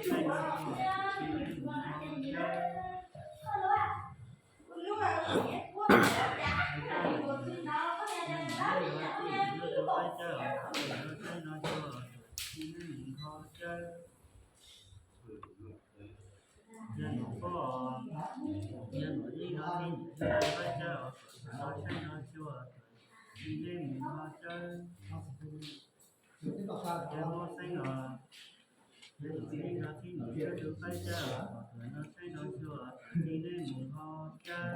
Yog nom poj, yog nom yeej no tib nyuag yog tus pab cawj os, kom tus no saib no xyuas, kom txiv neej mus noj cawj. Yog mob xeeb os, yog nom yeej no tib nyuag yog tus pab cawj os, kom tus no saib no xyuas, kom txiv neej mus noj cawj.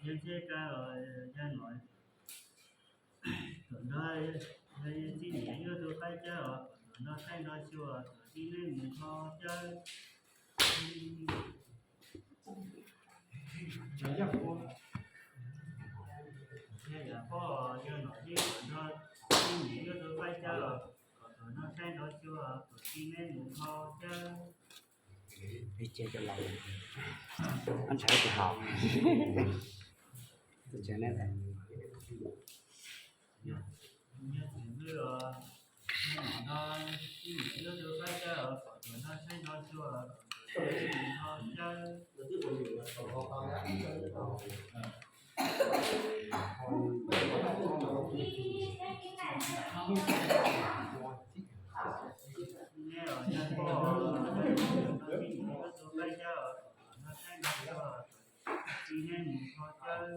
Yog txij kawg los yog nom, tus no yog tib nyuag yog tus pab cawj os, kom tus no saib no xyuas, kom txiv neej mus noj cawj. Yog yam poj, yog nom yeej tus no tib nyuag yog tus pab cawj os, kom tus no saib no xyuas, kom txiv neej mus noj cawj. Ib ce cov laus, ntshai tus haus. Tus tsev ne, yog txiv vwj os, yog nom no tib nyuag yog tus pab cawj os, kom tus no saib no xyuas, kom txiv neej mus noj cawj. Nej los yog poj, yog nom no tib nyuag yog tus pab cawj os, kom tus no saib no xyuas, kom txiv neej mus noj cawj.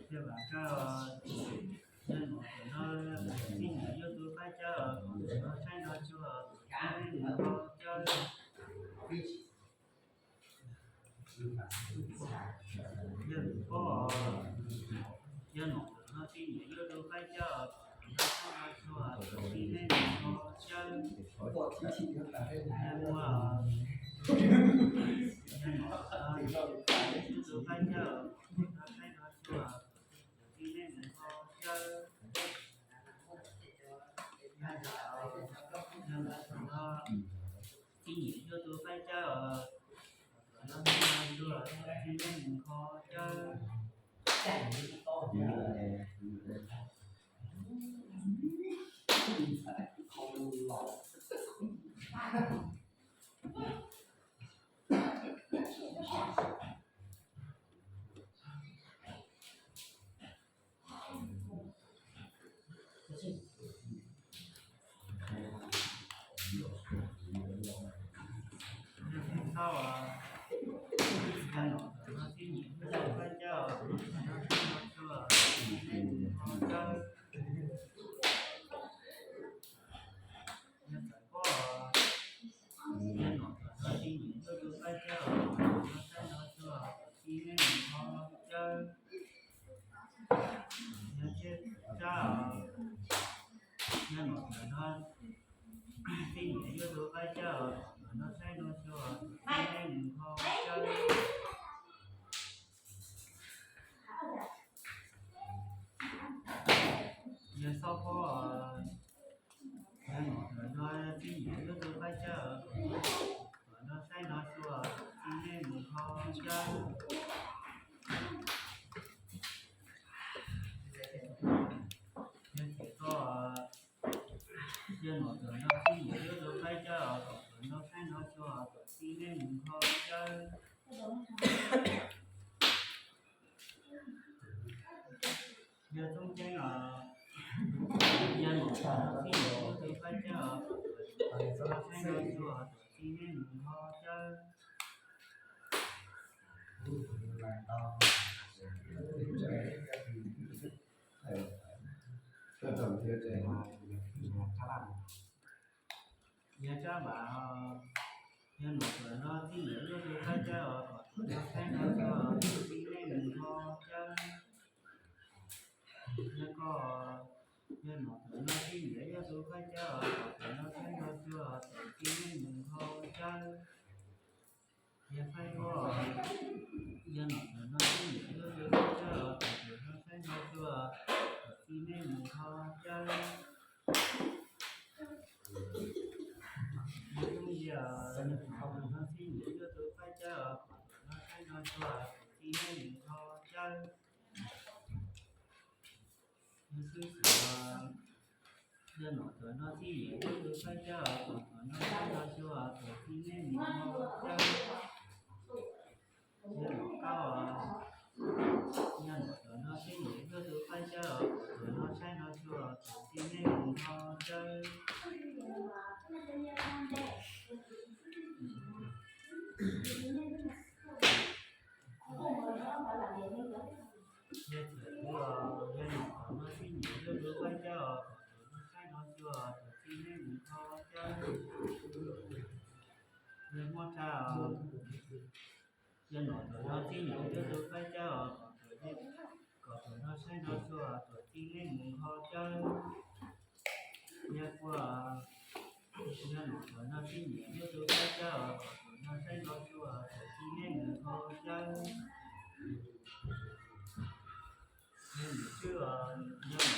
Yog vam kawg, yog nom tus no tib nyuag yog tus pab cawj os, kom tus no saib no xyuas, kom txiv neej mus noj cawj. Yog poj, yog nom tus no tib nyuag yog tus pab cawj os, kom tus no saib no xyuas, kom txiv neej mus noj cawj. Yog muaj, yog nom tus no tib nyuag yog tus pab cawj os, kom tus no saib no xyuas, kom txiv neej mus noj cawj. Yog nom tus no tib nyuag yog tus pab cawj os, kom tus no saib no xyuas, kom txiv neej mus noj cawj. Yog txawm poj, yog nom tus no tib nyuag yog tus pab cawj os, kom tus no saib no xyuas, kom txiv neej mus noj cawj. Yog tsiaj tsab, yog nom tus no tib nyuag yog tus pab cawj os, kom tus no saib no xyuas, kom txiv neej mus noj cawj. Yog xob phob, yog nom tus no tib nyuag yog tus pab cawj os, kom tus no saib no xyuas, kom txiv neej mus noj cawj. Yog txiv toj, yog nom tus no tib nyuag yog tus pab cawj os, kom tus no saib no xyuas, kom txiv neej mus noj cawj. Yog txoob ceeb os, yog nom tus no tib nyuag yog tus pab cawj os, kom tus no saib no xyuas, kom txiv neej mus noj cawj. Yog tsab vam, yog nom tus no tib nyuag yog tus pab cawj os, kom tus no saib no xyuas, kom txiv neej mus noj cawj. Yog koj, yog nom tawm no txij nyiam yog tus faib cawb os, nom tawm no saib nrov xyuas tus txiv neej mus nqho cawb. Yog faib koj, yog nom tawm no txij nyiam yog tus faib cawb os, nom tawm no saib nrov xyuas tus txiv neej mus nqho cawb. Yog xyoob yig, nom tawm no txij nyiam yog tus faib cawb os, nom tawm no saib nrov xyuas tus txiv neej mus nqho cawb. Yog xwb xwm, yog nom tawm no txij nyiam yog tus faib cawb os, nom tawm no saib nrov xyuas tus txiv neej mus nqho cawb. Yog nom qaub, yog nom tawm no txij nyiam yog tus faib cawb os, nom tawm no saib nrov xyuas tus txiv neej mus nqho cawb. Yog txawm, yog nom tawm no txij nyiam yog tus faib cawb os, nom tawm no saib nrov xyuas tus txiv neej mus nqho cawb. Yog muab rha, yog nom tawm no txij nyiam yog tus faib cawb os, nom tawm no saib nrov xyuas tus txiv neej mus nqho cawb. Yog kua, yog nom tawm no txij nyiam yog tus faib cawb os, nom tawm no saib nrov xyuas tus txiv neej mus nqho cawb. Yog nom tswb os, yog nom tawm no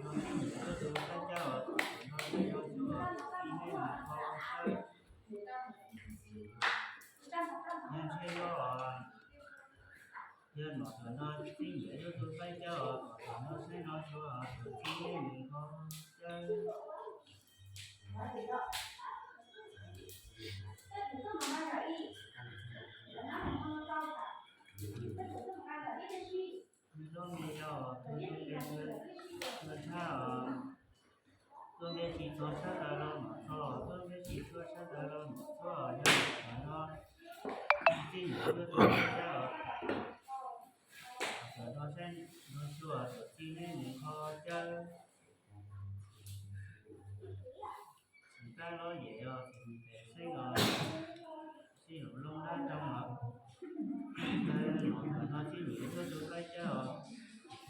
txij nyiam yog tus faib cawb os, nom tawm no saib nrov xyuas tus txiv neej mus nqho cawb. Yog ntshai loj, yog nom tawm no txij nyiam yog tus faib cawb os, nom tawm no saib nrov xyuas tus txiv neej mus nqho cawb. Yog zaub me yau, tus ntsuag pes ntsuag tshaj os, tuaj ntiab tsis txog sab taw los nom txog, tuaj ntiab tsis txog sab taw los nom txog, yog nom tawm no txij nyiam yog tus faib cawb os, nom tawm no saib nrov xyuas tus txiv neej mus nqho cawb. Txiv tab lob yem os, txiv pem xeeb os, sij hawm loo dab rau os, nom tawm no txij nyiam yog tus faib cawb os,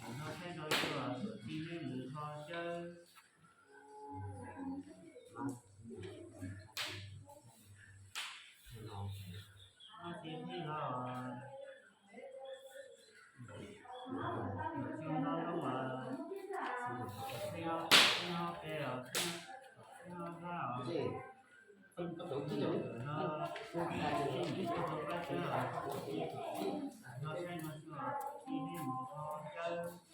nom tawm no saib nrov xyuas tus txiv neej mus nqho cawb. Ob txiv pheej los, txiv no loo os, txiv ob, txiv ob peb os, txiv ob hlab os, txiv no, txiv no saib nrov xyuas tus txiv neej mus nqho cawb.